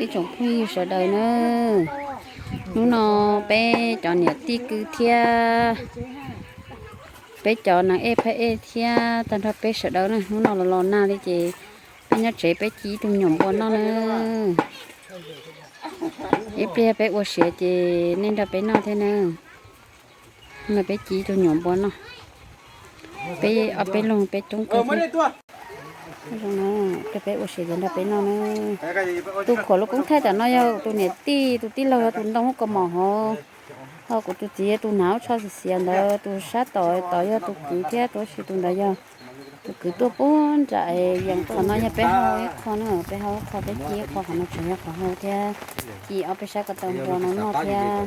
Tsoom phooj ywg sawv daws na, hnub no peb cov niam tij kwv thiab peb cov neeg ej phab ej thiab tag nrho peb sawv daws na, hnub no los los nag li ces peb nyob tsev peb ci ib tug me nyuam npua noj na. Ib pliag peb ua siav ces nej nrog peb noj thiab na. No peb ci ib tug me nyuam npua noj, peb ob peb leeg peb coob kawg thiab. Peb ua siav ces nrog peb noj na. Tus khuam lub koob thaij tam no yog tus niam tij, tus tij laug yog tus ntoo lub kaus mom hauv, ho kuv tus txiv yog tus hnav lub tsho xiav xiav ntawd, tus sab tom tod yog tus kwv thiab tus si tus ntawd yog tus kwv tuaj puag nram yees. Qhov no yog peb hau ib qho na, peb hau ib qho, peb ci ib qho, qhov no tseem yog qhov hau thiab. Ci ob peb sab ko taw npua no noj thiab.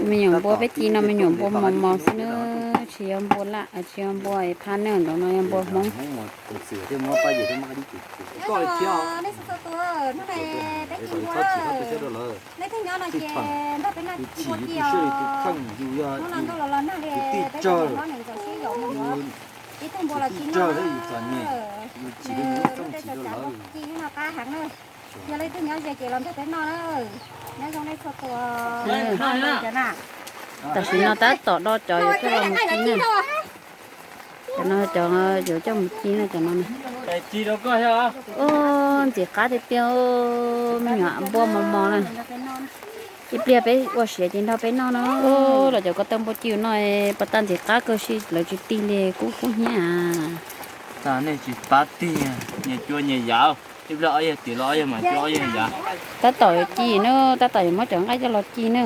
Me nyuam npua peb ci no me nyuam npua mos mos xwb na, tsis yog npua laj, tsis yog npua phab na, ntawm no yog npua Hmoob. Tam sim no tab tom do cov yuav coj los mus ci na. Cov no cov yuav coj mus ci na, cov no. Ub, ntxim qab tiag tiag, me nyuam npua mos mos na. Ib pliag peb ua siav ces nrog peb noj na. Los cov ko taw npua ci no pas tas ntxim qab kawg, sim lawv tsis tig li kub kub hnyiab. Nej tsis pab tig, nyias cua nyias yav, ib pliag ob yawg tim los ob yawg mam cua ob yawg yav. Tab tom ci na, tab tom yuav muab cov nqaij coj los ci na.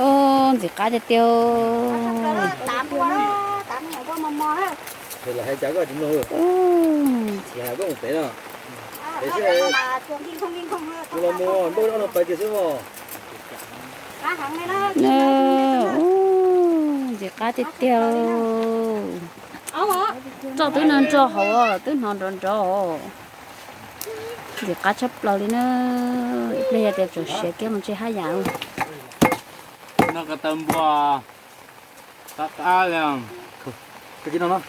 Ub, ntxim qab tiag tiag. Ntxim qab tiag tiag. Txoj twb nrog nrog hauv, twb hnov nrov nrov. Ntxim qab tshaj plaws li na. Ib pliag yog tias tseem siav kiag mus ntsib haj yam. Noj ko taw npua qab qab li. Noj mas.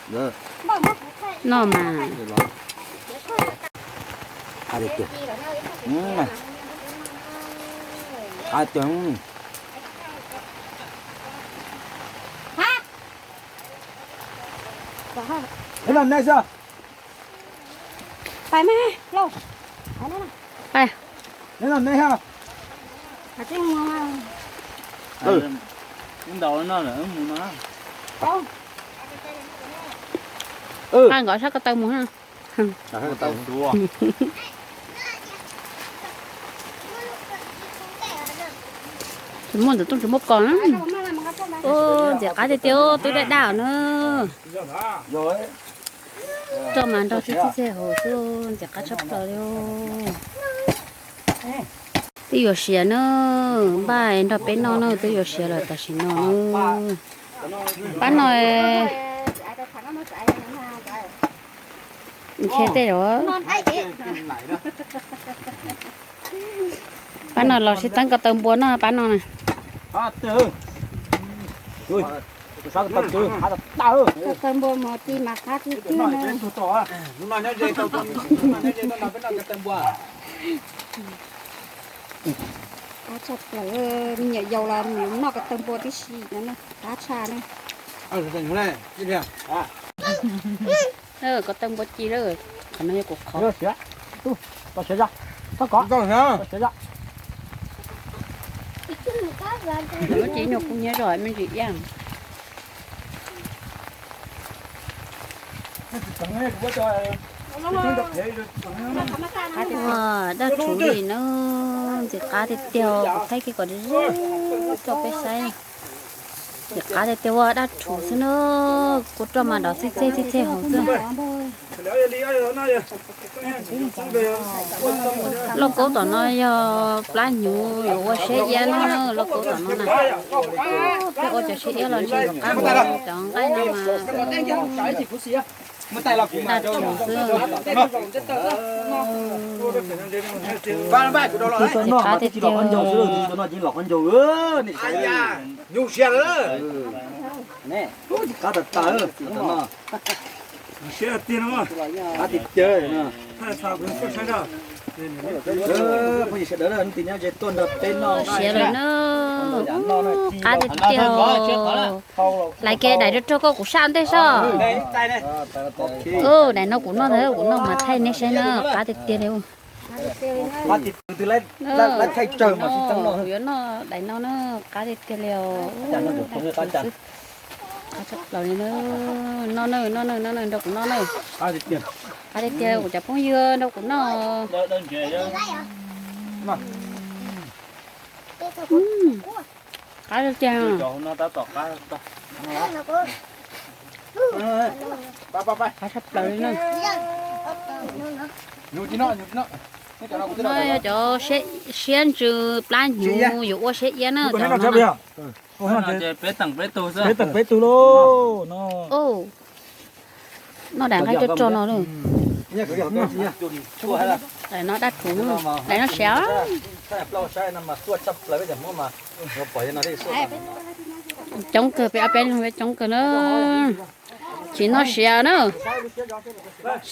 Pais mas, lauj. Pais. Ntaus no lawm wb mus no. Pais nkawd sab ko taw mus na. Tsis muaj ntawm tooj tsis muaj kos na. Ub, ntxim qab tiag tiag, twb daj daj na. Roj mas nrog tib txij txij hauv xwb, ntxim qab tshaj plaws li. Twb yuav siav na, npaj nrog peb noj na, twb yuav siav lawm tam sim no na. Pab no, ntshe tej zaum pab no los sib txeeb ko taw npua noj pab no na. Ko taw npua mos ci mas qab tiag tiag na. Qab tshaj plaws, me nyuam yaus los noj ko taw npua tib si no, qab tshaj na. Ko taw npua ci lawm, qhov no yog kuv qhov. Lub ci nyuag kub hnyiab zog me ntsis iab. Ua daj tshuv li na, ntxim qab tiag tiag, kuv thaij kiag kom ze tso peb saib. Qab tiag tiag, ua dab rhuv xwb na, kua roj mas dov txij txej txij txej hauv xwb. Lauj kaub tom no yog plab hnyuv yuav ua siab iab no, lauj kaub tom no na. Peb ua cov siab iab los ntsis qab, cov nqaij no mas dab rhuv xwb. Qab tiag tiag. Qab tas tas, qab tiag tiag. Phooj ywg sawv daws, hnub tim nyob ze tuaj nrog peb noj siav lawm na. Qab tiag tiag. Laiv kiag daim rog rog koj kuv saj ntej sob. Daim no kuv noj ntag, kuv noj mas thaij nej saib na, qab tiag tiag li. Kuv yuav noj daim no na, qab tiag tiag li os. Qab tshaj plaws li na. Noj na, noj na, noj na, nrog kuv noj na. Qab tiag tiag, kuv cov phooj ywg nrog kuv noj. Qab tiag tiag. Qab tshaj plaws li na. No yog cov siab ntsws plab hnyuv yuav ua siab iab na, cov no. Peb teem peb tug lauj. Noj daim nqaij rog rog no lauj. Daim no dab rhuv, daim no siav. Coob kawg, peb ob peb leeg peb coob kawg na. Tsis noj siav na.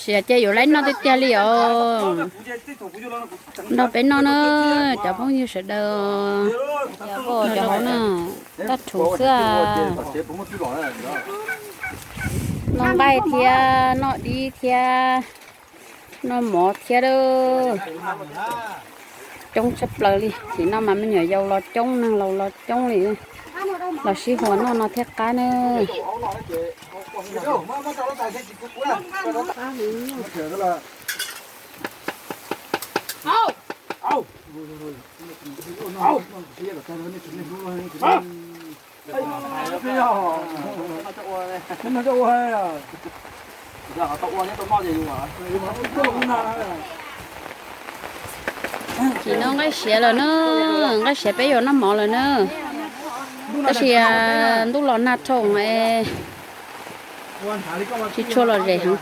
Siav ces yuav laib noj tiag tiag li os. Nrog peb noj na, cov phooj ywg sawv daws. Cov hauv na, dab rhuv xwb. Noj nqaij thiab, noj dib thiab, noj mov thiab lauj. Coob tshaj plaws li, tim no mas me nyuam yaus los coob, neeg laus los coob li. Los sib hua noj no thiaj qab na. Tsis noj nqaij siav lawm na, nqaij siav peb yuav noj mov lawm na. Tab sis ntuj los nag rau, tsis tshua lom zem heev.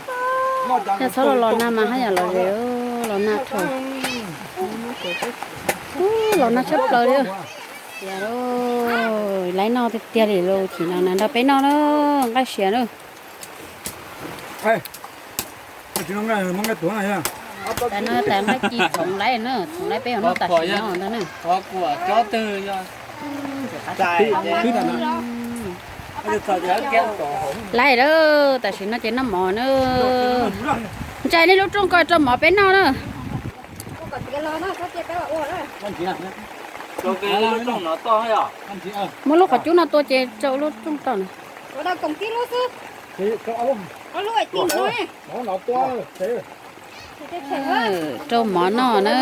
Yog txhob los los nag mas haj yam lom zem, los nag rau. Los nag tshaj plaws li. Laib noj tiag tiag li lauj, tsis no na, nrog peb noj na, nqaij siav na. Tais no tais nqaij ci txhoov laib na, txhoov laib peb yuav noj tam sim no ntag na. Laib lawm, tam sim no ces noj mov na. Ntsais nej lub rooj ko rau mov peb noj na. Muab lub qhov cub no tua ces rau lub rooj tau na. Rau mov noj na.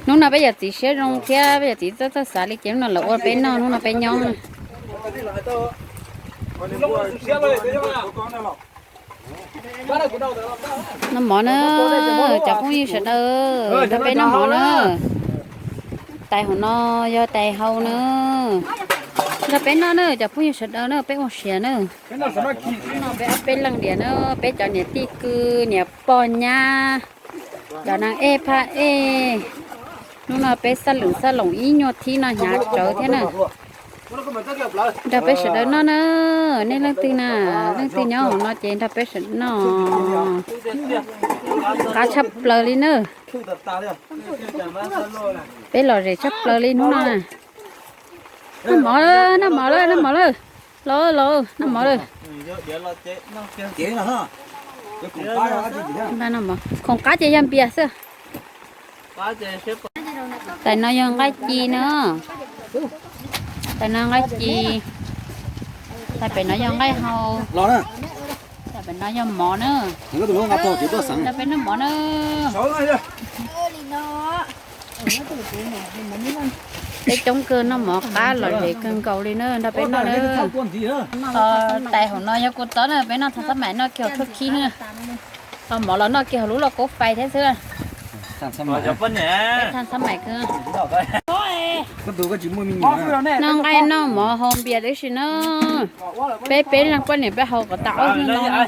Hnub no peb yawm txiv siab zoo thiab peb yawm txiv txawj txawj xav li ces hnub no lawv ua peb noj, hnub no peb nyob na. Noj mov na, cov phooj ywg sawv daws, nrog peb noj mov na. Tais hauv no yog tais hau na. Nrog peb noj na, cov phooj ywg sawv daws na, peb ua siav na. Peb ob peb leej diam na, peb cov niam tij kwv niam pog nyab, cov neeg ej phaj ej. Hnub no peb xab lwm xab loos ib nyuag thib no hnyav tsawv thiab na. Nrog peb sawv daws noj na, nej leej twg na, leej twg nyob hauv no ces nrog peb sawv daws noj. Qab tshaj plaws li na. Peb lom zem tshaj plaws li hnub no na. Noj mov lawm, noj mov lawm, noj mov lawm. Los los, noj mov lawm. Khoom qab ces yog npias xwb. Tais no yog nqaij ci na. Tais no nqaij ci. Tais pem no yog nqaij hau. Pem no yog mov na. Peb noj mov na. Peb coob kawg, noj mov qab lom zem kawg nkaus li na, nrog peb noj na. Tais hauv no yog kua txob na, peb noj thav xab mais noj kiag hauv tshuaj khib na. Mov los noj kiag hauv lub lauj kaub fais thiab xwb. Thav xab mais kawg. Noj nqaij noj mov haus npias tib si na. Peb peb leeg poj niam peb haus kom tas ob hnub no.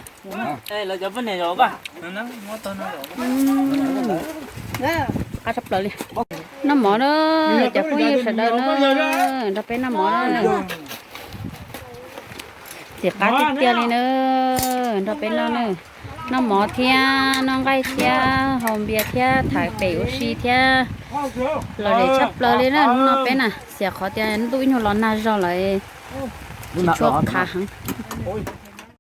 Qab tshaj plaws li. Noj mov na, cov phooj ywg sawv daws na, nrog peb noj mov na. Txiv qab tiag tiag li na, nrog peb noj na. Noj mov thiab noj nqaij thiab haus npias thiab tham pem ua si thiab. Lom zem tshaj plaws li na, hnub no peb na, xiam qhov tias ntuj ib nyuag los nag zog lawm, tsis tshua qhav heev.